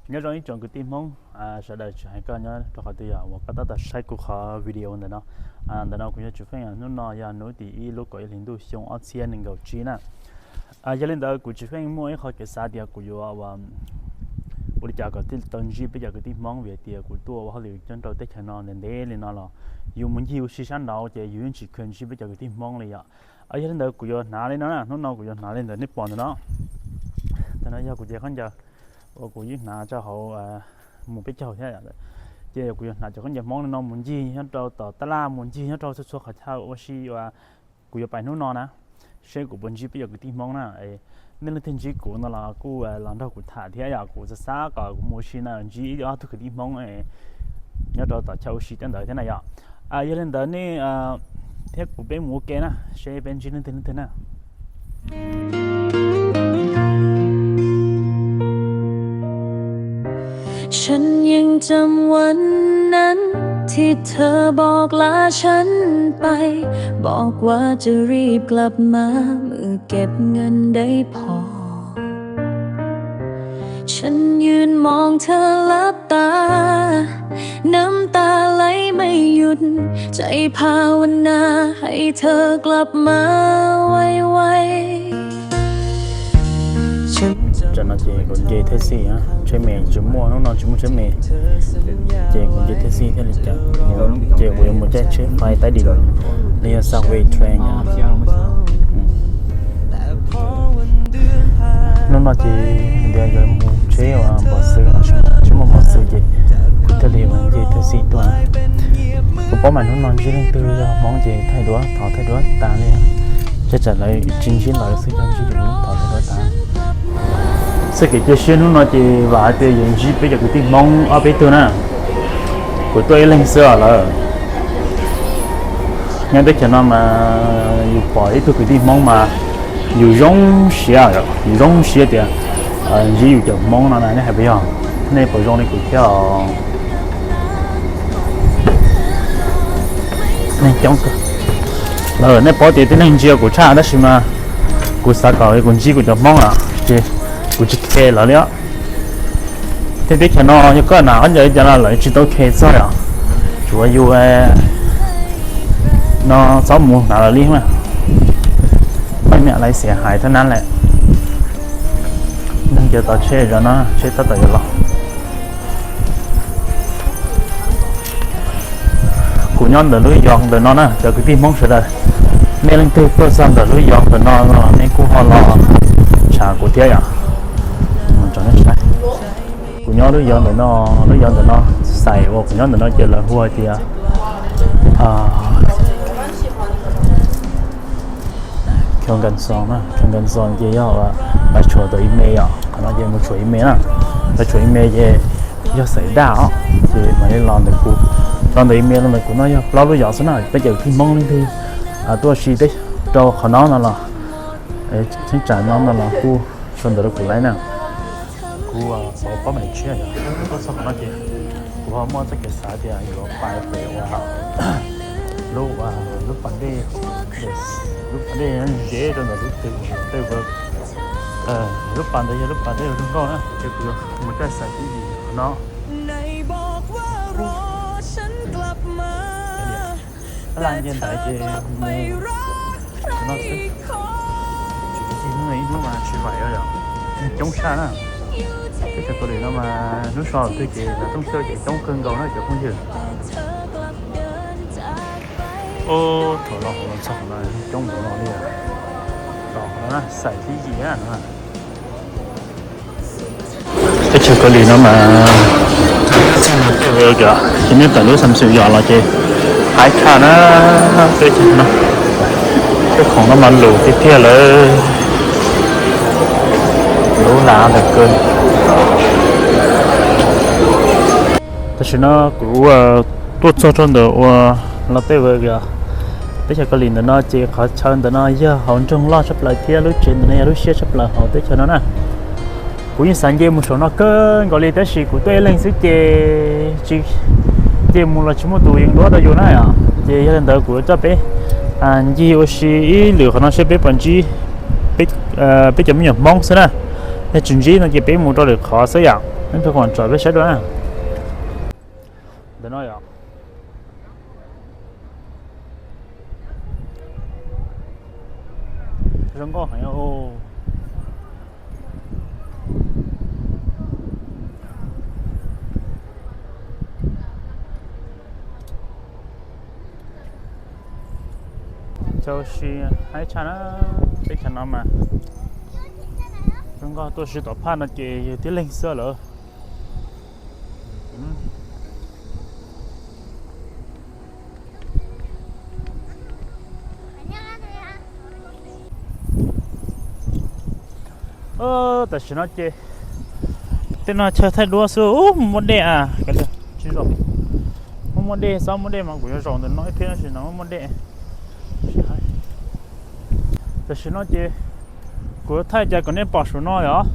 Nyob zoo ib tsoom kwv tij Hmoob sawv daws, tsis hais koj nyob rau qhov twg yog uas koj tab tom saib kuv qhov video ntawm no. Ntawm no kuv yog Tswv Feej, hnub no yog hnub tim ib lub kaum ib hlis ntuj xyoo ob txhiab nees nkaum tsib na. Yog li ntawd kuv Tswv Feej muaj ib qho kev xav tias kuv yuav ua li cas kom thiaj tau ntsib peb cov kwv tij Hmoob, vim tias kuv tuaj ua hauj lwm nyob rau teb chaws no ntev ntev li no los yus mus ncig ua si sab nraud ces yus yeej tsis kheev ntsib peb cov kwv tij Hmoob li yom. Yog li ntawd kuv yuav hnav li no na, hnub no kuv yuav hnav li ntawm nej pom ntawm no. Ntawm no yog kuv cev khaub ncaws uas kuv yeej hnav rau hauv mus peb caug thiab. Ces kuv yuav hnav cov khaub ncaws Hmoob li no mus ncig nyob rau tom tab laj, mus ncig nyob rau txhua txhua qhov chaw ua si uas kuv yuav pais hnub no na, seb kuv puas ntsib peb cov kwv tij Hmoob na. Nej leej twg ntsib kuv no los kuj los nrog kuv tham thiab yom, kuv xav xav kom kuv mus ua si na ntsib ib ob tug kwv tij Hmoob nyob rau tom chaw ua si tej ntawd thiab na yom. Yog li ntawd nej thiab kuv peb mus ua ke na, seb peb ntsib leej twg leej twg na. ฉันยังจำวันนั้นที่เธอบอกลาฉันไป บอกว่าจะรีบกลับมาเมื่อเก็บเงินได้พอ ฉันยืนมองเธอหลับตา น้ำตาไหลไม่หยุด ใจภาวนาให้เธอกลับมาไวๆ Tam no ces kuv nce taxi, tsheb me tsis muaj, hnub no tsis muaj tsheb me, ces kuv nce taxi thiaj li cas, ces kuv yuav mus caij tsheb fais taib dim los yog subway train. Hnub no ces ntias yuav mus tsheb uas npos xwb, tsis muaj npos xwb ces kuv thiaj li mus nce taxi tuaj. Kuv paub mas hnub no ntsib leej twg yog Hmoob ces thaij duab, thov thaij duab tas li, ces tsam lawv tsis ntsib lawv xwb, yog ntsib yus thov thaij duab tas. Txoj kev cia siab hnub no ces vam hais tias yuav ntsib peb cov kwv tij Hmoob ob peb tug na. Kuv tuaj ib leeg xwb os lawm. Nyob teb chaws no mas yus pom ib tug kwv tij Hmoob mas yus zoo siab, yus zoo siab tias ntsib yus cov Hmoob no na, nej hais puas yog? Nej puas zoo li kuv thiab os? Neeg coob kawg. Lawv, nej paub tias tib neeg ntsia kuv tshaj tab sis mas kuv xav kom kuv ntsib kuv cov Hmoob lawm ces kuv tsis khe lawv li os. Tej teb chaws no yog koj hnav khaub ncaws li cas los lawv tsis tau khe txog yom. Tsuav yus no txhob mus hnav lawv li mas. Pab miam lais xiam hais thab nab lawm. Neeg cov tod tsheb zov no, tsheb tab tom yuav los. Kuv nyob ntawm lub yos ntawm no na, cov kwv tij Hmoob sawv daws, nej leej twg tuaj txog ntawm lub yos ntawm no los nej kuj ho los tsham kuv thiab yom. Kuv nyob lub yos ntawm no, lub yos ntawm no, xais uas kuv nyob ntawm no ces lawv hu hais tias Khon Nkas Xos na, Khon Nkas Xos ces yog lawv tshuam tau email yom, qhov no ces mus tshuam email na, lawv tshuam email ces yog xaiv daj os, ces mam li los ntawm kuv, los ntawm email los ntawm kuv no yog plaub lub yos xwb na, peb cov kwv tij Hmoob leej twg tuaj si teb rau qhov no no los, cheeb tsam no no los kuj sau ntawv rau kuv lawm na. Kuv paub mais tshiab yom, tuaj txog qhov no ces kuv ho muaj txoj kev xav tias yuav pais pem uas lub, lub pas dej, lub pas dej ze rau ntawm lub twg tej, lub pas ntawd yog lub pas dej zoo nkauj na, ces kuv mus caij xais tib yim qhov no. Tab laj nce ntawd ces mus no xwb. Tsis hnub ib hnub mas tsis vaim yom, neeg coob tshaj na. Teb chaws Kaus Lim no mas hnub so twg ces lawv rooj xyoob ces coob kawg nkaus na cov phooj ywg. Ub, thaum los hauv los txog qhov no coob npaum no li, los qhov no xais tib yim no. Teb chaws Kaus Lim no mas txog no tej, ces nej tawm lub Samsung yos los ces haib tshaj na. Teb chaws no, tej khoom no mas lus tiag tiag lawm, lus lam ntawm kawg. Tam sim no kuv tuaj txog rau ntawm uas los tej, teb chaws Kaus Lim ntawm no ces qhov chaw ntawm no yog hauv nroog loj tshaj plaws thiab lub tsev ntawm no yog lub siab tshaj plaws hauv teb chaws no na. Kuv yeej xav nce mus saum no kawg nkaus li tab sis kuv tuaj ib leeg xwb ces tsis, nce mus los tsis muaj tus yees duab rau yus na yom. Ces yog li ntawd kuv coj peb ncig ua si ib lwm qhov no seb peb puas ntsib peb cov me nyuam Hmoob xwb na. Yog tsis ntsib no ces peb mus rau lwm qhov xwb yom. Peb pem kom tsom peb saib dua na. Ntawm no yom. Zoo nkauj heev. Txaus si, haib tshaj na, teb chaws no mas zoo nkauj tuaj si tom phaj no ces yog tib leeg xwb lawm. Tam sim no ces tej no chaw thaij duab xwb, muaj dej a, tsis zoo. Muaj muaj dej, xob muaj dej mas kuv yuav zaum ntawm no ib pliag tab sis no muaj dej. Tam sim no ces kuv yuav thaij cas kom nej pom saum no yom.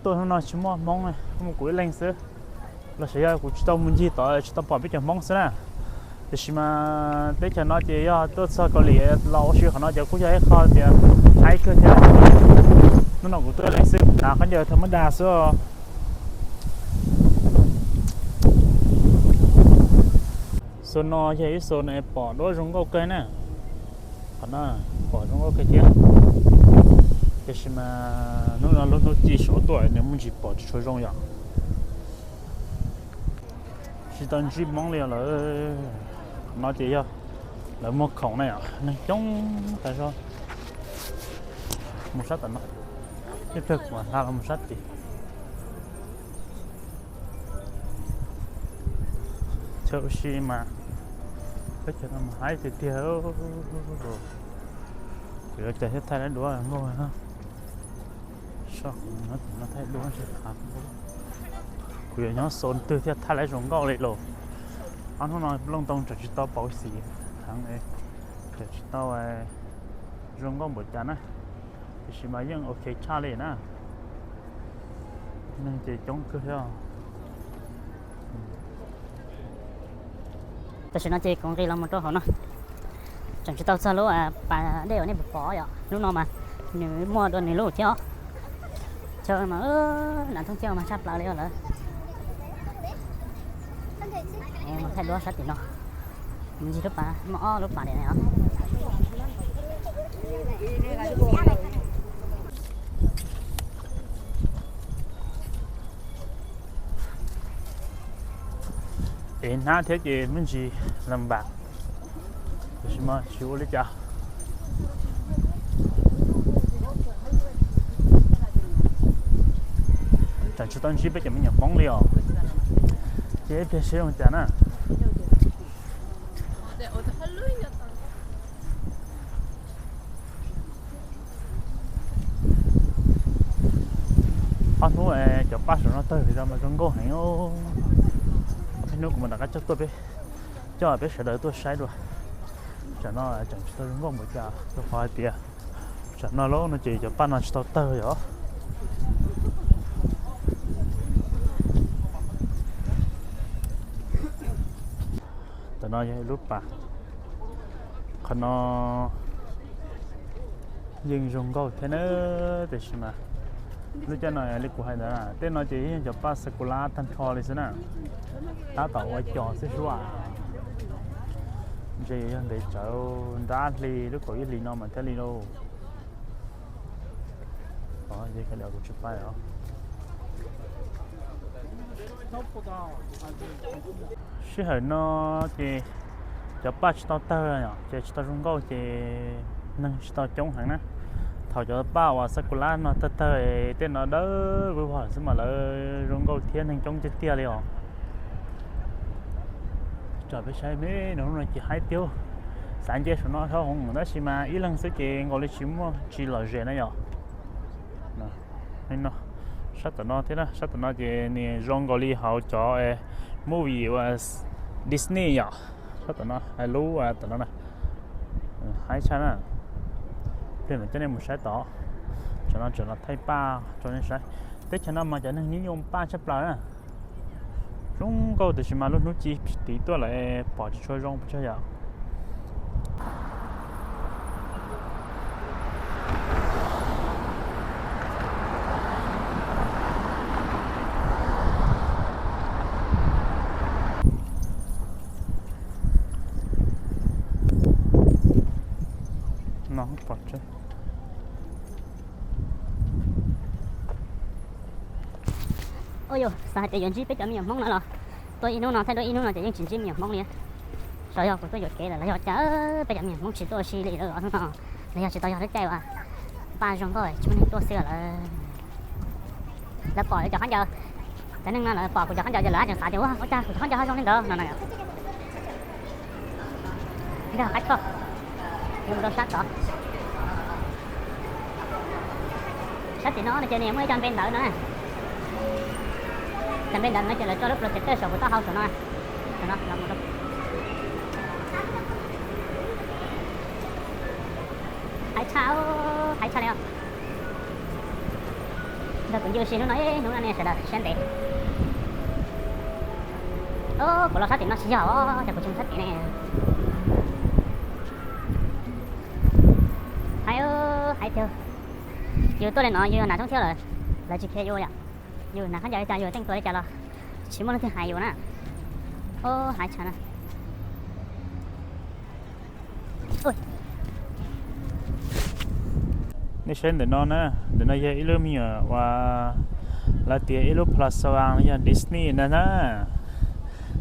Tuaj hnub no tsis muaj Hmoob, muaj kuv ib leeg xwb. Los sis yog kuv tsis tau mus ncig tod tsis tau pom peb cov Hmoob xwb na. Tiam sis mas teb chaws no ces yog tuaj txog Kaus Lim los ua si qhov no ces kuj yog ib qho tias haib kawg thiab. Hnub no kuv tuaj ib leeg xwb, kuv hnav khaub ncaws thaum mab das xwb. Xus no yog ib xus pom duab zoo nkauj kawg na. Qhov no pom zoo nkauj kawg thiab. Tiam sis mas hnub no lub hnub ci sov tuaj nws muaj ntsis pom tsis tshua zoo yom. Tsis tau ntsib Hmoob li lawm. Qhov no ces yog lawv muag khoom na yom, neeg coob tas zog. Mus sab tom no, ib pliag kuv mam hla los mus sab tid. Chaw ua si mas teb chaws no mas haib tiag tiag. Kuv yuav cas thiaj thaij lawv duab nkauj. Soj, no thaij duab ntshe qab. Kuv yuav nyob xo twg thiaj thaij lawv zoo nkauj li los. Ob hnub no Looj Too tseem tsis tau pauv xim heev, tseem tsis tau zoo nkauj npaum cas na. Tiam sis mas yeej ok tshaj li na. Neeg ces coob kawg thiab. Tam sim no ces kuv nqis los mus rau hauv no, tseem tsis tau txog lub pas dej uas nej pom yom. Lub no mas nws muaj dua nws lub thiab os. Chaw mas nram thooj ciaj mas tshaj plaws li os lawm. Mus thaij duab sab tim no, mus ncig lub pas, muaj ob lub pas tim no. Es hnab thiab ces me ntsis las npam, tiam sis mas tsis ua li cas. Tseem tsis tau ntsib peb cov me nyuam Hmoob li os. Ces ib pliag seb zoo cas na. Ob hnub cov paj saum no tawg zog mas zoo nkauj heev. Ob peb hnub kuv mam rov qab coj tuaj peb, coj peb sawv daws tuaj saib dua. Tsam no tseem tsis tau zoo nkauj npaum cas rau qhov hais tias tsam no lauj no ces cov paj no tsis tau tawg yom. Tam no yog ib lub pas, qhov no yeej zoo nkauj thiab na, tiam sis mas lub caij no li kuv hais ntawd, tej no ces yeej cov paj sakula tag nrho li xwb na, tab tom ua cos xwb suab. Ntshe yog ntev tsawv nrab hli lub kaum ib hlis no mas thiaj li lauj. Kuv tsis paub os. Sij hawm no ces cov paj tsis tau tawg yom, ces tsis tau zoo nkauj ces neeg tsis tau coob heev na. Thaum cov paj uas sakula no tawg tawg, tej no dawb vog xwb mas lawv zoo nkauj thiab neeg coob tiag tiag li os. Tso peb saib me no, lub no ces haib tiag. Xav nce saum no thaub hoo tab sis mas ib leeg xwb ces nkaus li tsis muaj tsis lom zem na yom. Sab tom no thiab, sab tom no ces nws zoo nkaus li hauv cov movie uas Disney yom. Sab tom no, lub tom no na, haib tshaj na. Pliag mam coj nej mus saib tod. Tsam no tseem los thaij paj rau nej saib. Teb chaws no mas cov neeg nyob yoo paj tshaj plaws na. Zoo nkauj tiam sis mas lub hnub ci tid tuaj lawm pom tsis tshua zoo pes tsawg yom. Yus xav hais tias yuav ntsib peb cov me nyuam Hmoob no los tuaj ib hnub no thiab, tuaj ib hnub no ces yeej tsis ntsib me nyuam Hmoob li. Xyov yog kuv tuaj yuam kev lawm los yog cas peb cov me nyuam Hmoob tsis tuaj ua si li lawm hnub no, los yog tsis tau yog lub caij uas npaj zoo nkauj tsis muaj neeg tuaj xwb lawm. Lawv pom lawv cov khaub ncaws, cov neeg no lawv pom kuv cov khaub ncaws ces lawv tseem xav tias ua ua cas kuv cov khaub ncaws ho zoo li ntawd no no. Nkag qab toj, yuav mus rau sab tod. Sab tim no no ces nws muaj ib co npe ntawv no. Cov npe ntawv no ces lawv tso lub projector saum kuv taub hau saum no. Saum no los mus rau. Haib tshaj, haib tshaj li os. Nrog kuv ncig ua si hnub no ib hnub no ne sawv daws, siab ntev. Kuv los sab tim no tsis yog os, cas kuv tsis mus sab tim ne. Haib, haib tiag. Yus tuaj li no yus yog nas thoob thiab lawm, lawv tsis khiav yus yom. Yus nas khaub ncaws li cas yus teej tua li cas los tsis muaj leej twg hais yus na. Ob, haib tshaj na. Nej saib ntawm no na, ntawm no yog ib lub me nyuam uas lawv tias ib lub plaza los yog Disney na na.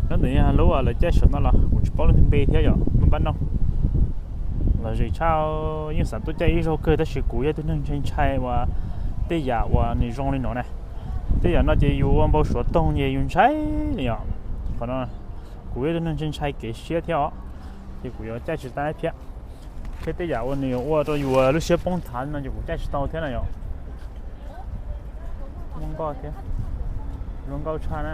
Lub ntawm yog lub uas lawv caij saum no los kuv tsis paub leej twg npe thiab yom, lub npab noj. Lom zem tshaj, yeej xav tuaj caij ib zaug kawg tab sis kuv yog tus neeg ntshai ntshai uas tej yam uas nws zoo li no na. Tej yam no ces yus ua npau suav toog ces yus ntshai li yom. Qhov no kuv yog tus neeg ntshai ntshai kev siab thiab os, ces kuv yuav caij tsis tau thiab. Thiab tej yam uas nws yuav ua rau yus lub siab poob nthav no ces kuv caij tsis tau thiab na yom. Muaj nkauj thiab, zoo nkauj tshaj na.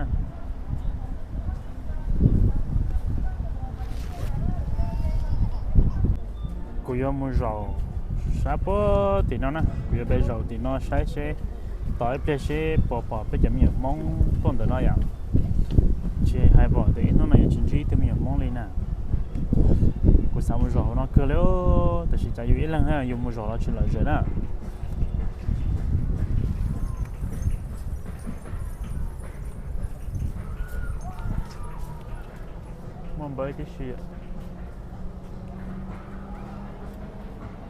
Kuv yuav mus zaum sab puag tim no na, kuv yuav pem zaum tim no saib seb tos ib pliag seb puas pom peb cov me nyuam Hmoob tuaj ntawm no yom. Tsis hais pom tias ib hnub no yuav tsis ntsib ib tug me nyuam Hmoob li na. Kuv xav mus zaum hauv no kawg li, tab sis cas yus ib leeg yus mus zaum los tsis lom zem na. Muaj npawb tib si.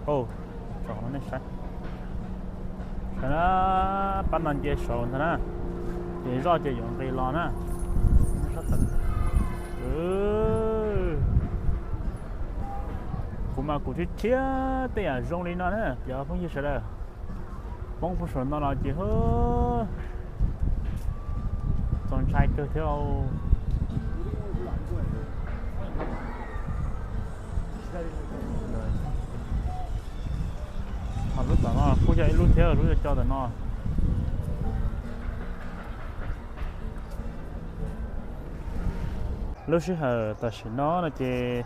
Saib na, pab no nce saud ntag na, ces zoj ces yuav nqis los na. Kuv mas kuv thiab thiab tej yam zoo li no na cov phooj ywg sawv daws. Poob puag saum no los ces txaus ntshai kawg thiab. Ho lub tom no kuj yog ib lub thiab, lub co ntawm no. Lub sij hawm tam sim no no ces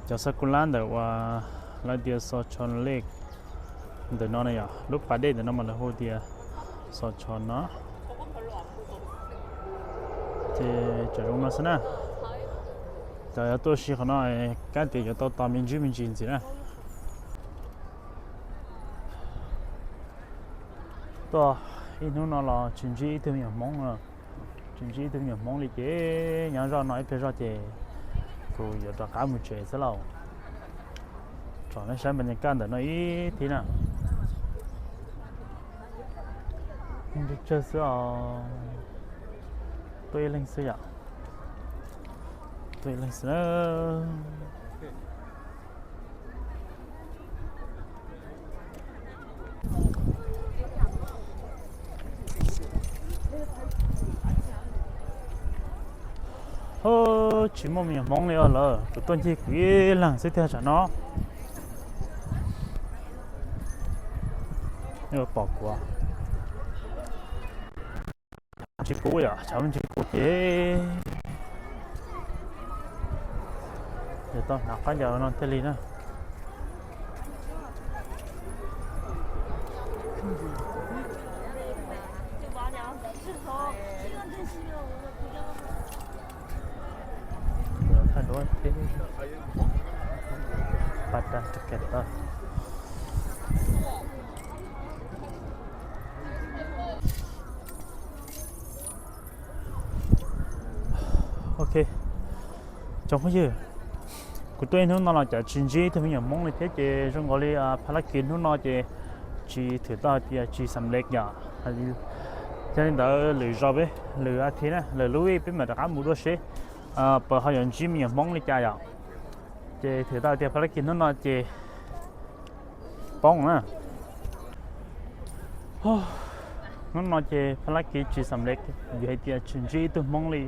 cov sakura ntawm uas lawv tias Sochon Lake ntawm no na yom, lub pas dej ntawm no mas lawv hu tias Sochon no. Ces tseem zoo no xwb na. Cov yuav tuaj si qhov no, kab tias yuav tau tos me ntsis me ntsis ntxiv na. Tuaj ib hnub no los tsis ntsib ib tug me nyuam Hmoob, tsis ntsib ib tug me nyuam Hmoob li ces nyob zoj no ib pliag zoj ces kuv yuav rov qab mus tsev xwb lauj. Tsom nej saib npa nyas kaj ntawm no ib thib na. Tsawg tsawg xwb os. Tuaj ib leeg xwb yom. Tuaj ib leeg xwb na. Tsis muaj me nyuam Hmoob li os lawm, kuv tuaj ncig kuv ib leeg xwb tiag tsam no. Pom kuv tsis kuv yom, tsam tsis kuv ces yog tau hnav qab ncaws no thiaj li na. Thaij duab thiab. Pata ta. Ok, tsoom phooj ywg, kuv tuaj ib hnub no los cas tsis ntsib ib tug me nyuam Hmoob li thiab ces zoo nkaus li pha lab kis hnub no ces tsis thwm tau hais tias tsis xam lej yom. Yog li ntawd lwm zaus peb, lwm a thiv na, lwm lub vij peb mam rov qab mus dua seb puas ho yuav ntsib me nyuam Hmoob li cas yom. Ces thwm tau tias phab lab kis hnub no ces poob na. Hnub no ces phab lab kis tsis xam lej, vim hais tias tsis ntsib ib tug Hmoob li.